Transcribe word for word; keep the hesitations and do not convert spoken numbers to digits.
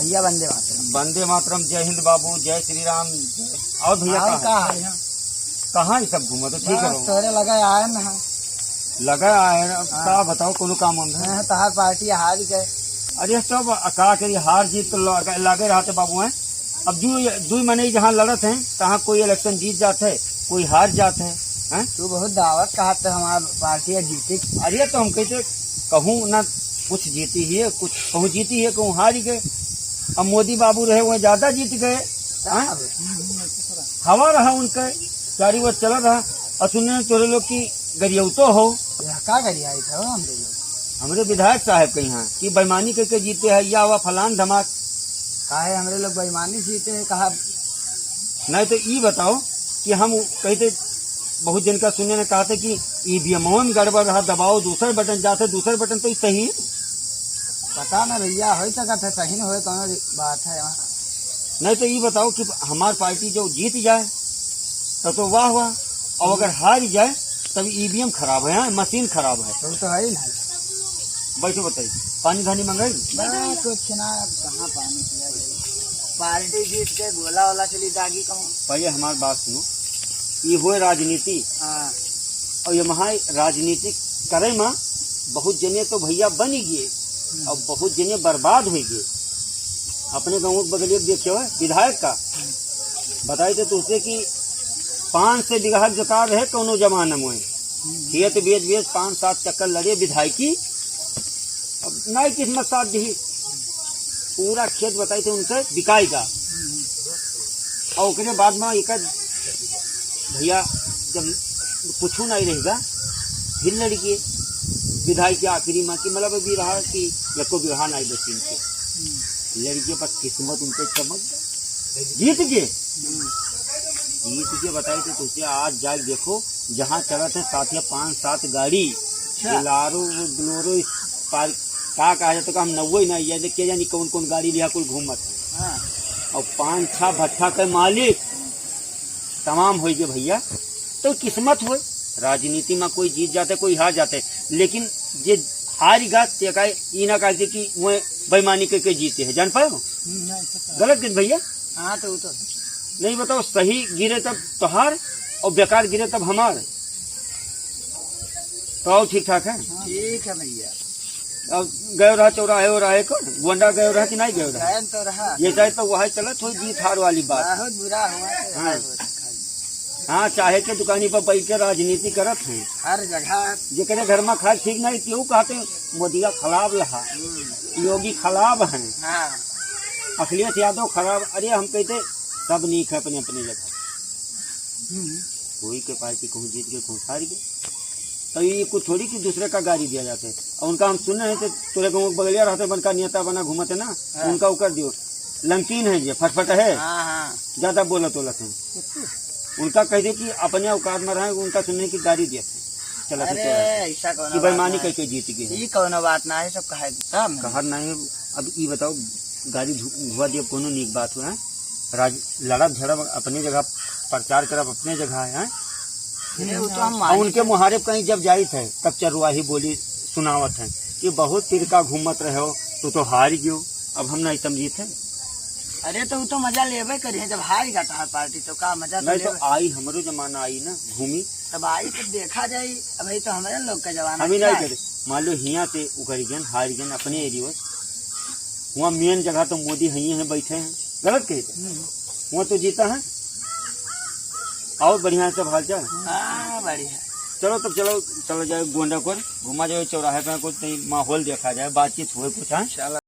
भैया वंदे मातरम। वंदे मातरम, जय हिंद बाबू, जय श्री राम। और भैया और कहाँ का है? कहाँ ये सब घूमत हो? ठीक है बस बाबू। तोरे लगे आए ना। लगे आए ना, अब हाँ। का बताओ, कोनो काम वाम है? हाँ, तहार पार्टी हार गए। अरे सब का करी, हार जीत तो लगे, लगे रहते बाबू हैं। अब दू, दुई मनई जहाँ लड़त हैं, तहाँ कोई इलेक्शन जीत जात है, कोई हार जात है, हैं? तू बहुत दावत कहत है हमार पार्टी जीती। अरे तो हम कहते कहूँ ना, कुछ जीती ही है, कुछ कहूँ जीती है, कहूँ हार ही गए। अब मोदी बाबू रहे, वह ज्यादा जीत गए, हैं? हवा रहा उनके, चारी ओर चल रहा। और सुने तोरे लोग की गरियौतो हो। यह का गरियाई था हमरे लोग? हमरे विधायक साहब के यहाँ कि बेईमानी करके जीते हैं, या हुआ फलान धमाक। काहे हमरे लोग बेईमानी जीते हैं, कहा? नहीं तो ई बताओ कि हम कहते, बहुत जन का सुने ने कहा था कि ईवीएम में गड़बड़ रहा, दबाओ दूसर बटन, जाते दूसर बटन तो सही। पता ना भैया, हो सकत है सही न होए, कौनो बात है वहाँ। नहीं तो ई बताओ कि हमार पार्टी जो जीत जाए तब तो वाह वाह, और अगर हार जाए तब ईवीएम खराब है, हाँ, मशीन खराब है। तो, तो है ही ना। बैठो बताइए, पानी धानी मंगाई? बस कुछ ना, अब कहाँ पानी पिया जाए? पार्टी जीत के गोला वाला चली दागी कहूँ। पहले हमार बात सुनो, ये होए राजनीति। हाँ। और ये महाई राजनीति करे में बहुत जने तो भैया बन ही गए, हम्म। और बहुत जने बर्बाद हो गए। अपने गाँव के बगलिए देखे हो विधायक का, हम्म। बताई थे तुझसे कि पाँच सौ बीघा के जोकार रहे कौनो जमाना में, हम्म। खेत बेच बेच पाँच सात चक्कर लड़े विधायकी, अब नाई किस्मत साथ दी, पूरा खेत बताई थे उनके बिकाएगा। हम्म। और ओकरे बाद में एक भैया जब कुछ नहीं रहेगा, फिर लड़के विधायक के आखिरी में कि मतलब अभी रहा कि लको विवाह नहीं बची इनके। हम्म। लड़के पर किस्मत उनके चमक गया। जीत गए। हम्म। जीत के बताई तो तुझे आज जाके देखो, जहाँ चलत है साथिया पाँच सात गाड़ी, अच्छा। बोलेरो, बोलेरो, स्पार-, का कहा जाता, हम नवो ही ना, ये देख के जानी कौन कौन गाड़ी लिया कुल घूमत है। हाँ। और पाँच छह भट्ठा के मालिक तमाम होई गए भैया। तो किस्मत होए, राजनीति में कोई जीत जाते, कोई हार जाते, लेकिन जे हार गा, ते का ई ना कहते कि वह बेईमानी करके जीते हैं, जान पाए हो? हम्म, नहीं, सच है। गलत गिन भैया? हाँ, तो वो तो है। नहीं बताओ, सही गिरे तब तोहार और बेकार गिरे तब हमार। तो और ठीक ठाक है? ठीक है भैया। अब गयो रहा चौराहे उराहे को, गोंडा गयो रहा कि नहीं गयो रहा? गयन तो रहा। ये साइड तो वही चलत हो, जीत हार वाली बात। बहुत बुरा हुआ तो हाँ। है, बहुत खाली। हाँ, चाहे के दुकानी पर बैठ के राजनीति करत हैं। हर जगह। जेकरे घर में खाए ठीक नहीं, क्यों कहते मोदिया खराब रहा, हम्म। योगी खराब हैं। हाँ। अखिलेश यादव खराब। अरे हम कहते सब नीक है अपने अपने जगह। हम्म। कोई के पार्टी कहूँ जीत के कहूँ हार गए। तो ये कुछ थोड़ी कि दूसरे का गाली दिया जाते। और उनका हम सुने हैं कि तोरे गाँव के बगलिया रहते, बनका नेता बना घूमते ना, हाँ। उनका उकर दियो। लंकीन है ये, फटफट है। हाँ, हाँ। ज्यादा बोलत वोलत हैं। उनका कह दे कि अपने औकात में रहे, उनका सुने कि गाली दिया। चला तो अरे, चला। ऐसा कौनो कि बेईमानी बात ना करके है। जीत गए हैं। ई कौनो बात ना है, सब कहे तब ना। कहर नहीं। अब ई बताओ, गाली धु-, धुआ दिए, कोनो नीक बात हुआ है? राज, लड़ब झड़ब अपने जगह, प्रचार करब अपने जगह है, हैं? अरे, वो तो हम और माने उनके थे। मुहारे कहीं जब जाइत है, तब चरवाही बोली सुनावत है कि बहुत तिरका घूमत रहे हो, तू तो हार गयो, अब हम नहीं समझित है। अरे, तो वो तो मजा लेबे करिए, जब हार गया था पार्टी, तो का मजा तो नहीं तो लेबे। आई, हमरो जमाना आई ना, घूमी। तब आई, तब देखा जाई। अब ये तो हमारे लोग का जमाना हम ही नहीं है। करे। मान लो, हियाँ से उखड़ गए, हार गए अपने एरिया, वहाँ मेन जगह तो मोदी है ही हैं, बैठे हैं, गलत कहे थे? हम्म। वहाँ तो जीता है। और बढ़िया है सब हालचाल? हाँ, बढ़िया। चलो तब, चलो, चलो जाए गोंडा पर, घूमा जाए चौराहे पे, कुछ नहीं, माहौल देखा जाए, बातचीत हुए कुछ, हाँ? चलो।